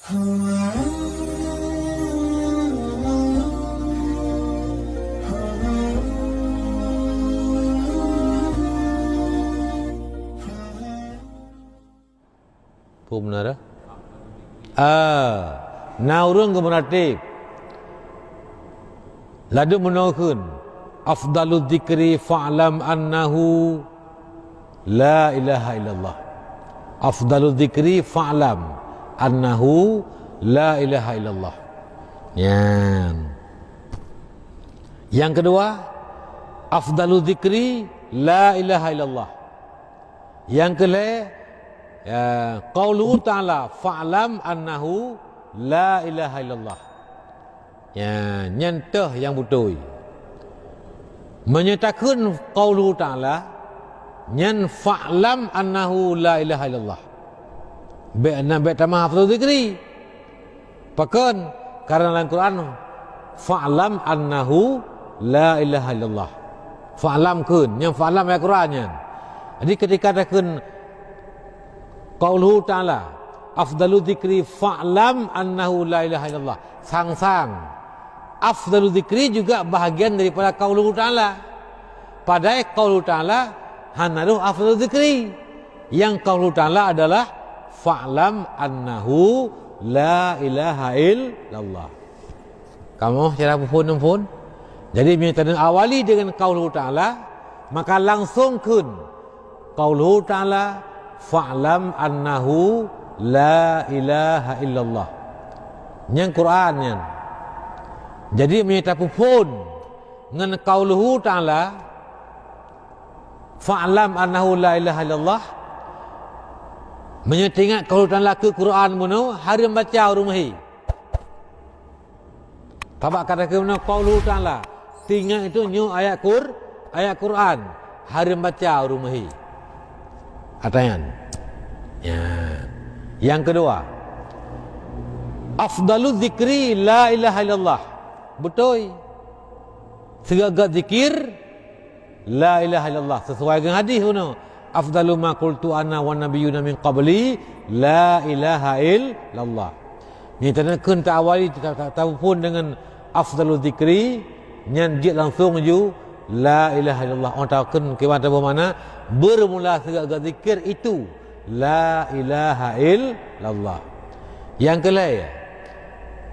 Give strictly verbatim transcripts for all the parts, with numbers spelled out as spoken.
Peue meunan? Ah, na ureuëng geumeuratéb. Ladum meunoe kheun, "Afdalu dzikri fa'lam annahu la ilaha illallah." "Afdalu dzikri fa'lam annahu la ilaha illallah." Nyan. Nyang keudua, "Afdalu dzikri la ilaha illallah." Nyang keulhée, ya, qauluhu ta'ala, "Fa'lam annahu la ilaha illallah." Ya, nyan teuh nyang beutôi. Meunyoe takheun qauluhu ta'ala, nyan "Fa'lam annahu la ilaha illallah." Bék na, bék tamah afdalu dzikri. Pakon? Karena lam Quran, "Fa'lam annahu la ilaha illallah." Fa'lam kheun, nyang fa'lam ayat Quran nyan. Jadi ketika takheun qauluhu ta'ala, "Afdalu dzikri fa'lam annahu la ilaha illallah." Sang-sang. Afdalu dzikri juga bahagian daripada qauluhu ta'ala. Padahai qauluhu ta'ala hana roh afdalu dzikri. Nyang qauluhu ta'ala adalah, "Fa'lam annahu la ilaha illallah." Kamoe cara peuphon-phon. Jadi, meunyoe taneuk awali dengan qauluhu ta'ala, maka langsung kheun, qauluhu ta'ala, "Fa'lam annahu la ilaha illallah." Nyang Quran nyan. Jadi, meunyoe tapeuphon ngon qauluhu ta'ala, "Fa'lam annahu la ilaha illallah." Meunyoe teuingat qauluhu ta'ala keu Quran bunoe, hareuem baca ureuëng meuhé. Tabak kata keunoe qauluhu ta'ala. Teuingat itu nyoe ayat Qur-, ayat Quran. Hareuem baca ureuëng meuhé. Ata nyan. Ya. Nyang keudua, "Afdalu dzikri la ilaha illallah." Beutôi. Sigaga zikir la ilaha illallah, sesuai dengan hadis bunoe, "Afdalu ma qultu ana wan nabiyyuna min qabli, la ilaha illallah." Nyan teuh kheun ta awali ta-, ta-, tapeuphon dengan afdalu dzikri, nyan jeuet langsung ju la ilaha illallah. Oh, takheun kiban taboh makna, bermula segala zikir itu la ilaha illallah. Nyang keulhée,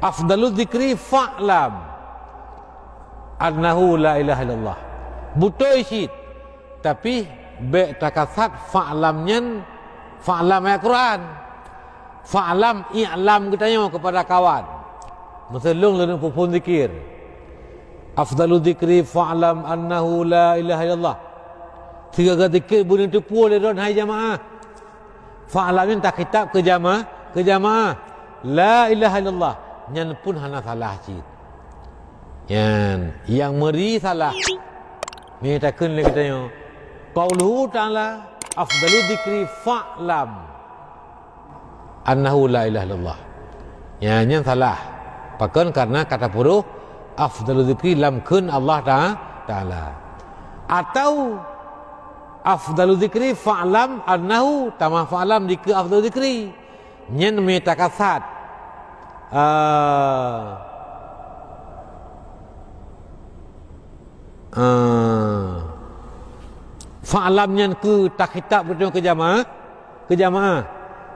afdalu dzikri fa'lam annahu la ilaha illallah. Beutôi cit, tapi bék takasat fa'lam nyan, fa'lam ayat Quran. Fa'lam, i'lam geutanyoe keupada kawan. Meuseuleueng lôn peuphon zikir. Afdalu dzikri fa'lam annahu la ilaha illallah. Sigaga zikir beuneuteupeu lé droen hai jamaah. Fa'lam nyan takhitab keu jamaah, keu jamaah. La ilaha illallah. Nyan pun hana salah cit. Nyan, nyang meuri salah. Meunyoe takheun lé geutanyoe, qauluhu ta'ala, "Afdalu dzikri fa'lam annahu la ilaha illallah." Nyan, nyan salah. Pakon? Karena ka tapeuruh afdalu dzikri lam kheun Allah Ta-, Ta'ala. Atau afdalu dzikri fa'lam annahu, tamah fa'lam dikeue afdalu dzikri. Nyan meunyoe takasat. Ah. Ah. Fa'lam nyan keu takhitab geutanyoe keu jamaah, keu jamaah.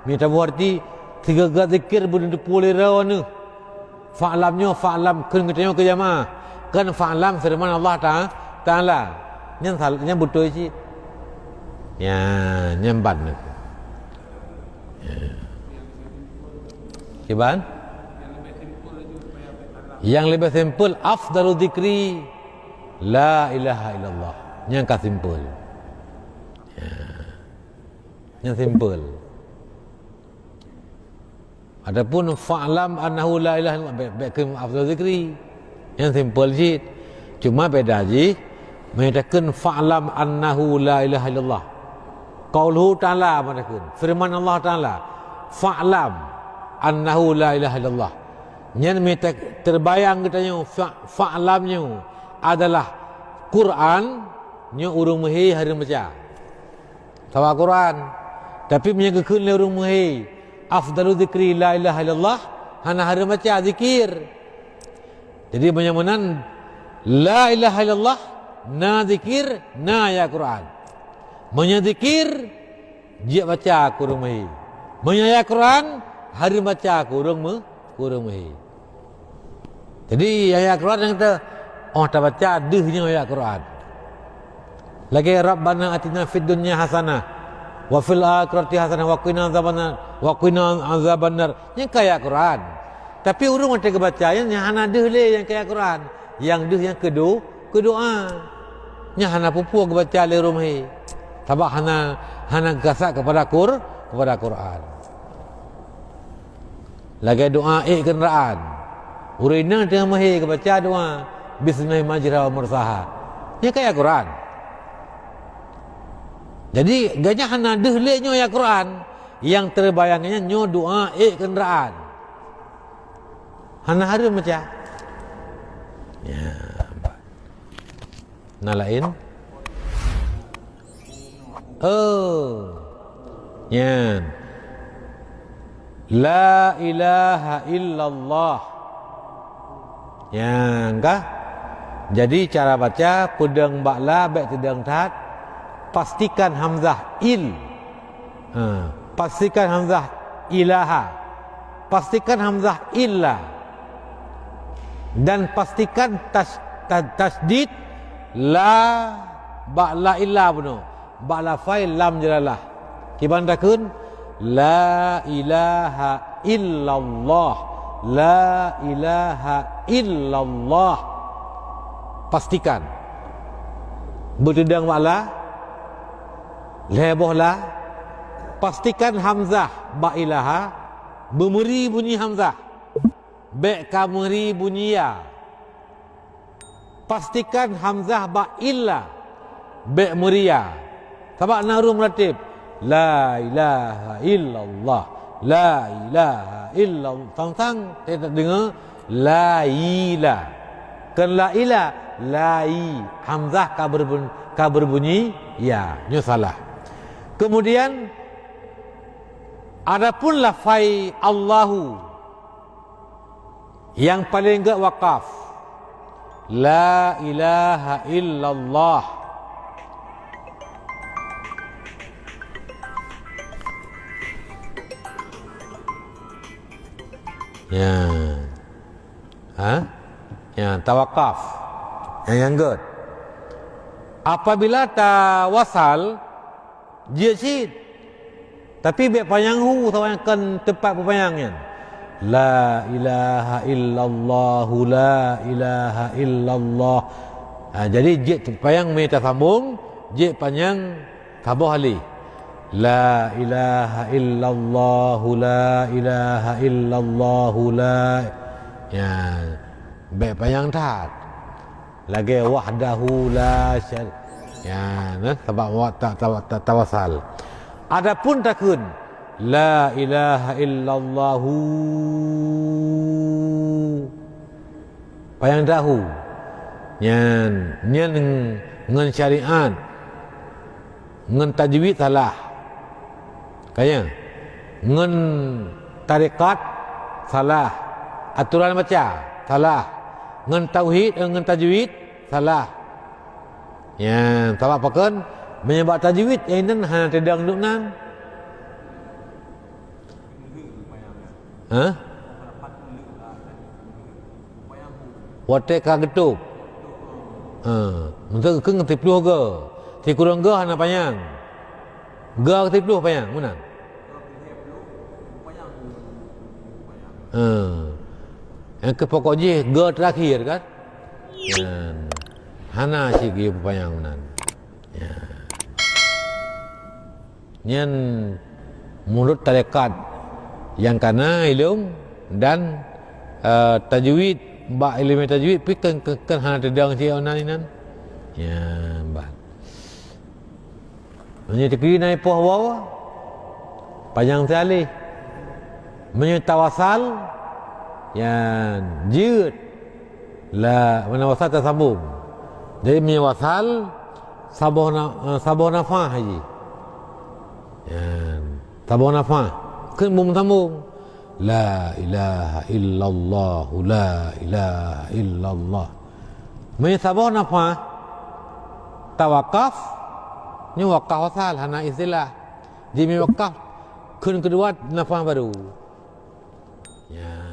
Meunyoe taboh arti, sigaga zikir beuneuteupeu lé droeneuh. Fa'lam nyoe, fa'lam kheun geutanyoe keu jamaah. Kan fa'lam feureuman Allah Ta-, Ta'ala. Nyan sal-, nyan beutôi cit. Nyan, nyan ban. Kiban? Nyang leubeh simpel, afdalu dzikri la ilaha illallah. Nyang ka simpel. Ya. Nyang simpel. Adapun fa'lam annahu la ilaha illallah, bék, bék kheun afdalu dzikri. Nyang simpel cit. Cuma beda jih, meunyoe takheun fa'lam annahu la ilaha illallah. Qauluhu ta'ala, meunyoe takheun, feureuman Allah Ta'ala, "Fa'lam annahu la ilaha illallah." Nyan meunyoe ta-, teubayang geutanyoe fa-, fa'lam nyoe adalah Quran, nyoe ureuëng meuhé hareuem baca. Saban Quran. Tapi meunyoe geukheun lé ureuëng meuhé, Afdalu dzikri la ilaha illallah, hana hareuem baca zikir. Jadi meunyoe meunan, la ilaha illallah, na zikir, na ayat Quran. Meunyoe zikir, jeuet baca keu ureuëng meuhé. Meunyoe ayat Quran, hareuem baca keu ureuëng meu-, keu ureuëng meuhé. Jadi ayat Quran nyang teu, oh, tabaca deuh nyoe ayat Quran. Lagée, "Rabbana atina fid dunya hasanah, wa fil akhirati hasanah, wa qina azabannar, wa qina azabannar." Nyan ka ayat Quran. Tapi ureuëng watée geubaca nyan, nyan hana deuh lé nyang ka ayat Quran. Nyang deuh nyan keu do-, keu doa. Nyan hana peue-peue geubaca lé ureuëng meuhé. Sabab hana, hana geugasat keupada Qur-, keupada Quran. Lagée doa ék keundaraan. Ureuëng inong teungoh meuhé geubaca doa, "Bismillahirrahmanirrahim, wa mursaha." Nyan ka ayat Quran. Jadi, gobnyan hana deuh lé nyoe ayat Quran, nyang teubayang nyan nyoe doa ék keundaraan. Hana hareuem baca. Ya, na laén? Oh. Nyan. La ilaha illallah. Nyan kah? Jadi cara baca, peudong bak la bék teudong that, pastikan hamzah il. Ha, pastikan hamzah ilaha. Pastikan hamzah illa. Dan pastikan tas-, ta-, tasydid la bak la illa bunoe. Bak lafai lam jalalah. Kiban takheun, "La ilaha illallah. La ilaha illallah." Pastikan. Beuteudong bak la, lhée boh la, pastikan hamzah bak ilaha, beumeuri bunyi hamzah. Bék ka meuri bunyi ya. Pastikan hamzah bak illa, bék meuri ya. Sabab na ureuëng meuratéb, "La ilaha illallah, la ilaha illallah." Sang-sang teudeungoe, "La ila." Kon la ila, la i. Hamzah ka berbun-, ka berbunyi ya. Nyoe salah. Kemudian, adapun lafai Allahu, nyang paleng gét wakaf. La ilaha illallah. Ya. Ha? Ya, tawakaf. Nyang, nyang gét. Apabila tawasal, jeuet cit. Tapi bék panyang hu, saban nyan kon teumpat peupanyang nyan. La ilaha illallah, la ilaha illallah. Ha, jadi jeuet panyang meunyoe tasambong, jeuet panyang saboh aleh. La ilaha illallah, la ilaha illallah, la. Ya, bék panyang that. Lagée wahdahu la syar-, ya, nah, sabab wa-, ta-, ta-, ta-, tawasal. Adapun takheun, "La ilaha illallahu." Panyang dahu. Nyan, nyan ngon syariat. Ngon tajwid salah. Ka nyan? Ngon tarekat salah. Atoran baca salah. Ngon tauhid, eh, ngon tajwid salah. Nyan, sabab pakon? Meunyoe bak tajwid, eh, nyan hana teudong duek nan. Hah? Watée ka geutôb. Ha, meuntang keu ngon siploh goe. Sikureueng goe hana panyang. Goe siploh panyang, meunan. Ha. Nyang keu pokok jih goe teurakhir kan? Nyan. Hana cit geuyue peupanyang meunan. Ya. Nyan meunurot tarekat nyang kana ilong dan, eh, tajwid, bak ileumé tajwid pih kon, kon, kon hana teudong sigoe nan inan. Ya, bah. Meunyoe teukeue na ipoh waw, panyang sialeh. Meunyoe tawasal, nyan jeuet. La, meunyoe wasal tasambong. Jadi meunyoe wasal, saboh na-, eh, saboh nafah jih. Nyan, saboh nafah. Kheun beumeusambông, "La ilaha illallah, la ilaha illallah." Meunyoe saboh nafah tawakaf, nyoe wakaf asal, hana istilah. Jimé wakaf, kheun keudua nafah baru. Ya,